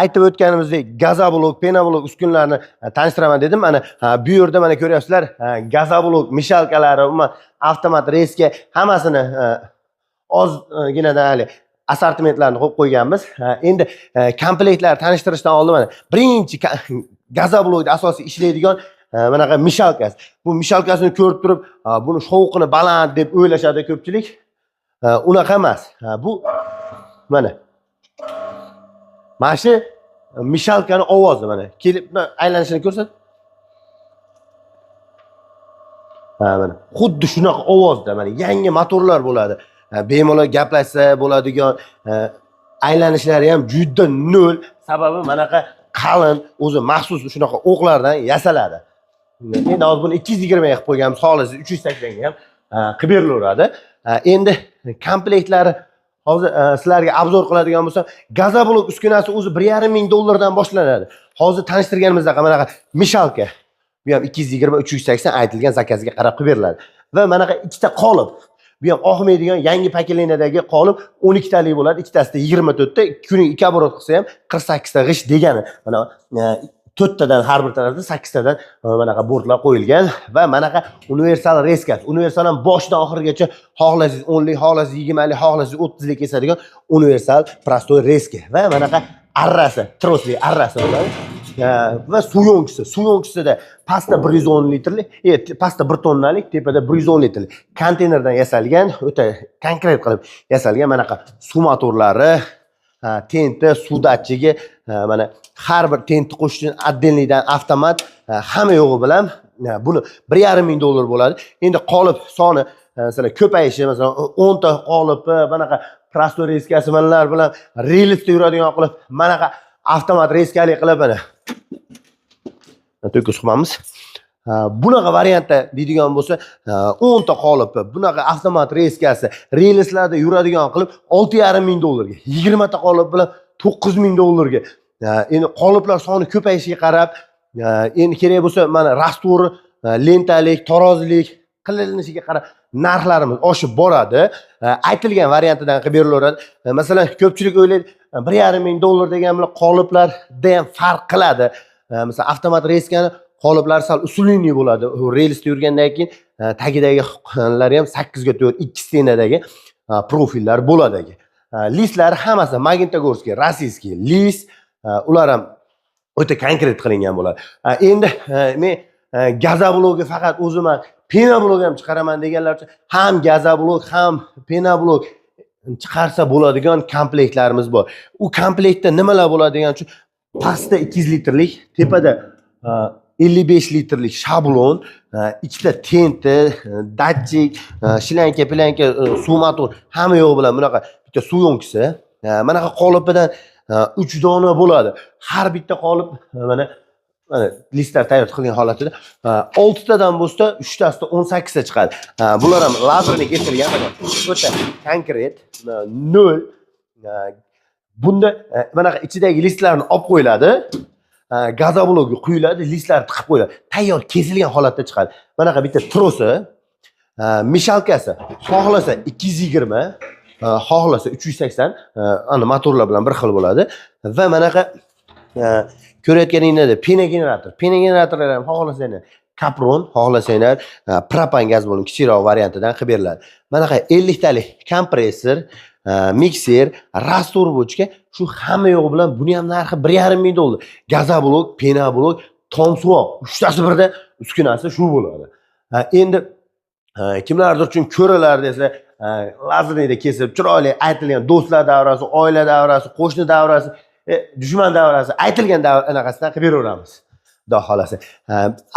Aytib o'tganimizdek, газоблок, пеноблок uskunalarini tanishtiraman dedim. Mana bu yerda, mana, ko'ryapsizlar, газоблок мешалка lari, umuman avtomat резка, hammasini ozginadan hali assortimentlarni qo'yib qo'yganmiz. Endi komplektlarni tanishtirishdan oldin mana birinchi газоблок da asosiy ishlaydigan manaqa мешалка si. Bu мешалка sini ko'rib turib, buni shovqini baland deb o'ylashadi ko'pchilik. Unaqa emas. Bu mana shu мешалка ni ovozi, mana kelib aylanishini ko'rsat. Ha, mana xuddi shunaqa ovozda, mana yangi motorlar bo'ladi. Bemalol gaplashsa bo'ladigan, aylanishlari ham juda nol. Sababi manaqa qalin, o'zi maxsus shunaqa o'qlardan yasaladi. Endi hozir buni 220 ga qilib qo'yganmiz, xohlasangiz 380 ga ham qilib berilaveradi. Endi komplektlari hozir sizlarga обзор qiladigan bo'lsam, газоблок uskunasi o'zi 1,5 ming dollardan boshlanadi. Hozir tanishtirganimizdaqa manaqa мешалка, bu ham 220, 380 aytilgan заказ ga qarab qilib beriladi. Va manaqa ikkita qolip, bu ham og'maydigan yangi поколение dagi qolip, 12 talik bo'ladi. Ikkitasida 24 ta, kuniga ikki оборот qilsa ham 48 ta g'isht degani. Mana to'rttadan har bir tarafda sakkiztadan manaqa bortlar qo'yilgan. Va manaqa universal резка si. Universal ham boshidan oxirigacha xohlasangiz 10lik, xohlasangiz 20lik, xohlasangiz 30lik kesadigan universal простой резка. Va manaqa arrasi, trosli arrasi bo'ladi. Va suv. Suv pastda 110 litrlik, pastda 1 tonnalik, tepada 110 litrlik konteynerdan yasalgan, o'ta konkret qilib yasalgan manaqa suv motorlari, tenti, suv datchigi, mana har bir tentni qo'shish uchun отдельный dan avtomat, hamma yo'g'i bilan buni 1,5 ming dollar bo'ladi. Endi qolip soni masalan ko'payishi, masalan, 10 ta qolipi, manaqa простой резка si manalar bilan relsda yuradigan qilib, manaqa avtomat резка li qilib, mana to'kis qilamiz. Bunaqa variantda deydigan bo'lsa, 10 ta qolipi, bunaqa avtomat резка si, relslarda yuradigan qilib 6,5 ming dollarga, 20 ta qolip bilan 9000 dollarga. Endi qoliplar soni ko'payishiga qarab, endi kerak bo'lsa, mana раствор, lentalik, tarozlik qilinishiga qarab narxlarimiz oshib boradi. Aytilgan variantidan qilib berilaveradi. Masalan, ko'pchilik o'ylaydi, 1,5 ming dollar degan bilan qoliplarda ham farq qiladi. Masalan, avtomat резка ni qoliplar sal усиленный bo'ladi. U relsda yurgandan keyin tagidagilar ham 8 ga 4, ikki стена dagi profillar bo'ladi. Listlari hammasi Магнитогорский, российский list, ular ham o'ta konkret qilingan bo'ladi. Endi men газоблок i faqat o'zim пеноблок ham chiqaraman deganlar uchun ham газоблок, ham пеноблок chiqarsa bo'ladigan komplektlarimiz bor. U komplektda nimalar bo'ladi degan uchun, pastda 200 litrlik, tepada 55 litrlik shablon, ikkita tenti, datchik, шланга, пленка, suv motor, hamma yo'g'i bilan bunaqa bitta suv yonkisi, manaqa qolipidan uch dona bo'ladi. Har bitta qolip mana listlar tayyor qilgan holatida oltitadan bo'lsa, uchtasida 18 ta chiqadi. Bular ham lazerni kesilgan, mana o'ta konkret nol. Bunda manaqa ichidagi listlarni olib qo'yiladi, газоблок ga quyiladi, listlar tiqib qo'yiladi, tayyor kesilgan holatda chiqadi. Manaqa bitta trosi, мешалка si, xohlasa 220, xohlasa 380, ana motorlar bilan bir xil bo'ladi. Va manaqa ko'rayotganinglarda пеногенератор. Пеногенератор lar ham xohlasanglar kapron, xohlasanglar propan gaz bo'lgan kichikroq variantidan qilib beriladi. Manaqa 50 talik kompressor, mikser, раствор бочка, shu hamma yo'g'i bilan buni ham narxi 1,5 ming dollar. Газоблок, пеноблок, tom suvoq, uchtasi birda uskunasi shu bo'ladi. Endi kimlardir uchun ko'ralar desa, лазерный da kesib, chiroyli aytilgan do'stlar davrasi, oila davrasi, qo'shni davrasi, dushman davrasi, aytilgan anaqasidan qilib beraveramiz, xudo xohlasa.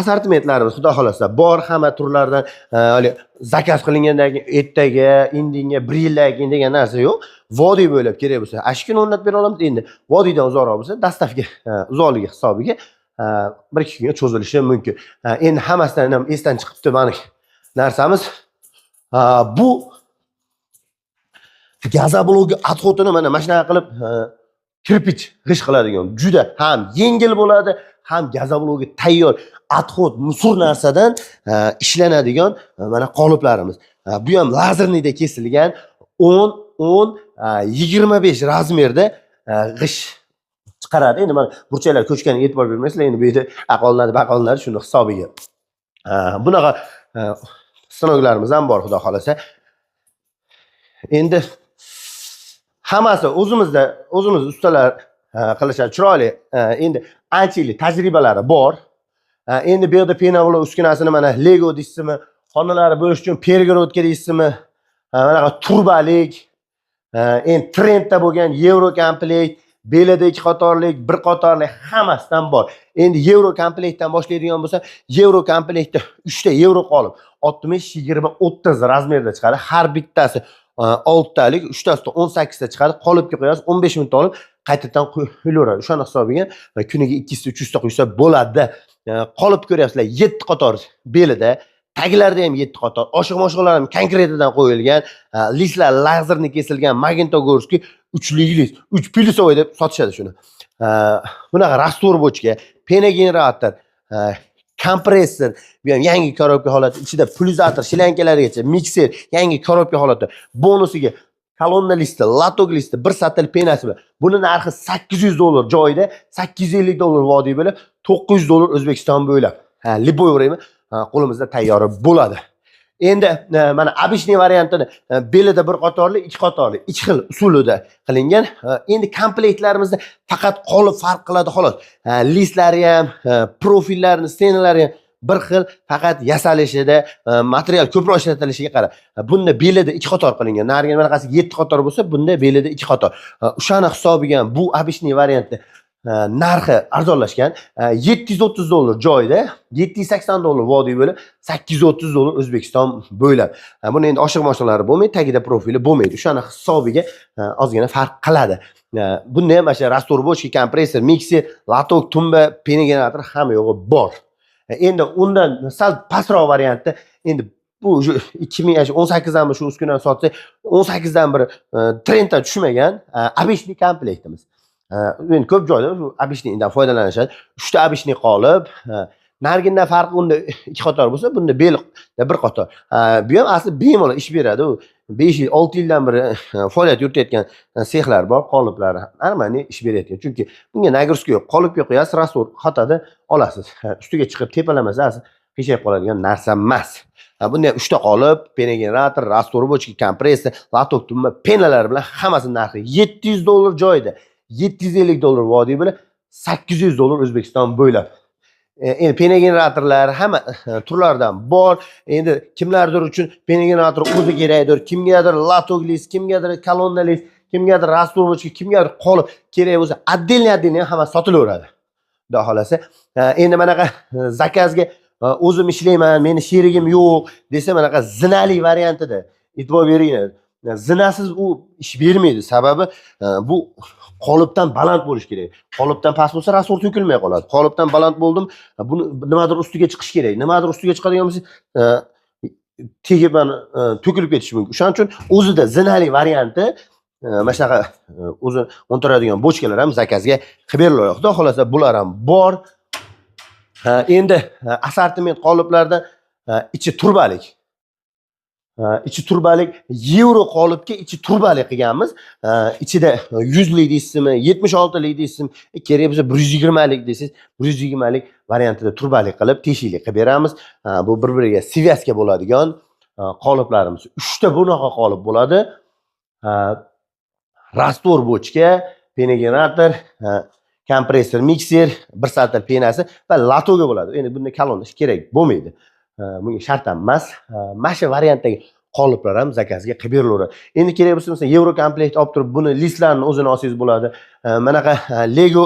Assortimentlarimiz, xudo xohlasa, bor hamma turlardan. Haligi заказ qilingandan keyin ertaga, indinga, bir yildan keyin degan narsa yo'q. Vodiy bo'ylab kerak bo'lsa, ana shu kuni o'rnatib bera olamiz. Endi vodiydan uzoqroq bo'lsa, доставка uzoqligi hisobiga bir ikki kunga cho'zilishi mumkin. Endi hammasidan ham esdan chiqibdi mani narsamiz. Bu газоблок i отход ini mana shunaqa qilib кирпич g'isht qiladigan, juda ham yengil bo'ladi, ham газоблок i tayyor отход мусор narsadan ishlanadigan mana qoliplarimiz. Bu ham лазерный da kesilgan 10, 10, 25 размер da g'isht. Chiqaradi. Endi mana burchaklar ko'chganiga e'tibor bermaysizlar. Endi bu yerda aqolinadi, baqolinadi shuni hisobiga. Bunaqa stanoklarimiz ham bor, xudo xohlasa. Endi hammasi o'zimizda, o'zimiz ustalar qilishadi chiroyli. Endi ancha yillik tajribalari bor. Endi bu yerda пеноблок uskunasini mana Lego deysizmi, xonalarni bo'lish uchun перегородка deysizmi, manaqa turbalik, endi trendda bo'lgan yevro komplekt, belida ikki qatorlik, bir qatorlik, hammasidan bor. Endi yevro komplektdan boshlaydigan bo'lsa, yevro komplektda uchta yevro qolip 60, 20, 30 razmerda chiqadi. Har bittasi oltitalik, uchtasida 18 ta chiqadi. Qolipga qo'yasiz, 15 minutda olib qaytadan quyilaveradi. O'shani hisobiga kuniga 200, 300 ta quysa bo'ladi. Qolip ko'ryapsizlar, yetti qator belida, taglarida ham yetti qator, oshiq moshiqlar ham konkretidan qo'yilgan. Listlar lazerni kesilgan, магнитогорский uchlik list, uch плюсовой deb sotishadi shuni. Bunaqa раствор bochka, пеногенератор, kompressor, bu ham yangi коробка holati, ichida pulsator, shlankalargacha, mikser yangi коробка holati, bonusiga kolonna listi, лоток listi, bir satil пена si bilan. Buni narxi 800 dollar joyida, 850 dollar vodiy bo'lib, 900 dollar O'zbekiston bo'ylab. Ha, любой время qo'limizda tayyori bo'ladi. Endi mana обычный variantini, belida bir qatorli, ikki qatorli, ikki xil usulida qilingan. Endi komplektlarimizda faqat qolip farq qiladi, xolos. Listlari ham, profillarni, стена lari ham bir xil, faqat yasalishida material ko'proq ishlatilishiga qarab. Bunda belida ikki qator qilingan. Narigi bunaqasi yetti qator bo'lsa, bunda belida ikki qator. O'shani hisobiga ham bu обычный variantda narxi arzonlashgan. 730 dollar joyida, 780 dollar vodiy bo'lib, 830 dollar O'zbekiston bo'ylab. Buni endi oshiq moshiqlari bo'lmaydi, tagida profili bo'lmaydi. O'shani hisobiga ozgina farq qiladi. Bunda ham mana shu раствор bochka, kompressor, mikser, лоток, tumba, пеногенератор, hamma yo'g'i bor. Endi undan sal pastroq variantda, endi bu уже 2018dan shu uskunani sotsak, 18dan beri trenddan tushmagan обычный komplektimiz. Endi ko'p joyda shu обычный dan foydalanishadi. Uchta обычный qolip, narigindan farqi unda ikki qator bo'lsa, bunda belda bir qator. Bu ham asli bemalol ish beradi. U 5 yil, 6 yildan beri faoliyat yuritayotgan sexlar bor, qoliplari нормальный ish berayotgan. Chunki bunga нагрузка yo'q. Qolipga qo'yasiz, раствор qotadi, olasiz. Ustiga chiqib tepalamasa, asli qiyshayib qoladigan narsa emas. Bunda ham uchta qolip, пеногенератор, раствор bochka, kompressor, лоток, tumba, пена lar bilan hammasini narxi 700 dollar joyida, 750 dollar vodiy bilan, 800 dollar O'zbekiston bo'ylab. Endi пеногенератор lar hamma turlaridan bor. Endi kimlardir uchun пеногенератор o'zi kerakdir, kimgadir лоток list, kimgadir kolonna list, kimgadir раствор bochka, kimgadir qolip kerak bo'lsa, отдельно отдельно hammasi sotilaveradi. Xudo xohlasa. Endi manaqa заказ ga o'zim ishlayman, meni sherigim yo'q desa, manaqa zinali variantida e'tibor beringlar. Zinasiz u ish bermaydi. Sababi bu qolipdan baland bo'lishi kerak. Qolipdan past bo'lsa, раствор to'kilmay qoladi. Qolipdan baland bo'ldim, buni nimadir ustiga chiqish kerak. Nimadir ustiga chiqadigan bo'lsa, tegib mana to'kilib ketishi mumkin. O'shaning uchun o'zida zinali varianti, mana shunaqa o'zi o'ntiradigan bochkalar ham заказ ga qilib beriladi. Xudo xohlasa, bular ham bor. Endi assortiment qoliplardan ichi turbalik. Ichi turbalik yevro qolipga ichi turbalik qilganmiz. Ichida 100 lik deysizmi, 76 lik deysizmi, kerak bo'lsa 120 lik desangiz, 120 lik variantida turbalik qilib, teshikli qilib beramiz. Bu bir biriga связка bo'ladigan qoliplarimiz. Uchta bunaqa qolip bo'ladi. Раствор bochka, пеногенератор, kompressor, mikser, bir satil пена si va лоток i bo'ladi. Endi bunda kolonna kerak bo'lmaydi. Bunga shart ham emas. Mana shu variantdagi qoliplar ham заказ ga qilib berilaveradi. Endi kerak bo'lsa, masalan, yevro komplekt olib turib, buni listlarni o'zini olsangiz bo'ladi. Manaqa Lego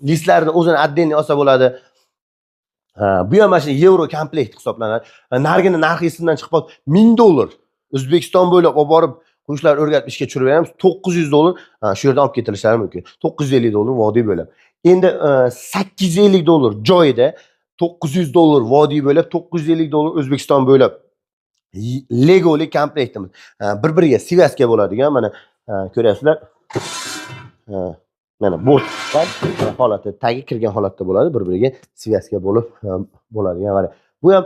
listlarni o'zini отдельно olsa bo'ladi. Bu ham mana shu yevro komplekt hisoblanadi. Narigini narxi esimdan chiqib qoldi. 1000 dollar. O'zbekiston bo'ylab olib borib, qo'shiqlar o'rgatib ishga tushirib beramiz. 900 dollar shu yerdan olib ketilishlari mumkin. 950 dollar vodiy bo'ylab. Endi 850 dollar joyida, 900 dollar vodiy bo'ylab, 950 dollar O'zbekiston bo'ylab Legoli komplektimiz. Bir biriga связка bo'ladigan, mana ko'ryapsizlar. Mana bort holati, tagi kirgan holatda bo'ladi, bir biriga связка bo'lib bo'ladigan variant. Bu ham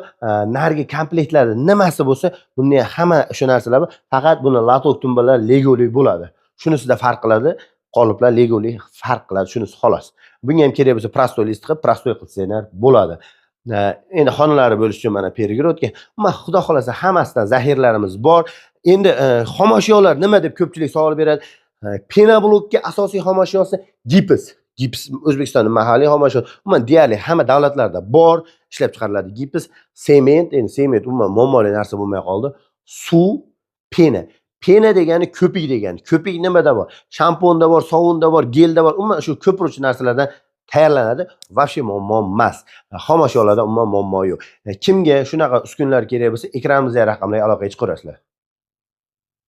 narigi komplektlarda nimasi bo'lsa, bunda ham hamma o'sha narsalar bor. Faqat buni лоток, tumbalar Legoli bo'ladi. Shunisida farq qiladi. Qoliplar legoli farq qiladi, shunisi xolos. Bunga ham kerak bo'lsa, простой лист qilib, простой qilsanglar bo'ladi. Endi xonalari bo'lishi uchun mana перегородка. Umuman, xudo xohlasa, hammasidan zaxiralarimiz bor. Endi xomashyolar nima deb ko'pchilik savol beradi. Пеноблок ga asosiy xomashyosi gips. Gips O'zbekistonda mahalliy xomashyo, umuman deyarli hamma davlatlarda bor, ishlab chiqariladi gips, sement, endi sement umuman muammoli narsa bo'lmay qoldi. Suv, пена. Пена degani ko'pik degani. Ko'pik nimada bor? Shampunda bor, sovunda bor, gelda bor. Umuman shu ko'piruvchi narsalardan tayyorlanadi. Вообще muammo emas. Xomashyolarda umuman muammo yo'q. Kimga shunaqa uskunalar kerak bo'lsa, ekranimizdagi raqamlarga aloqaga chiqaverasizlar.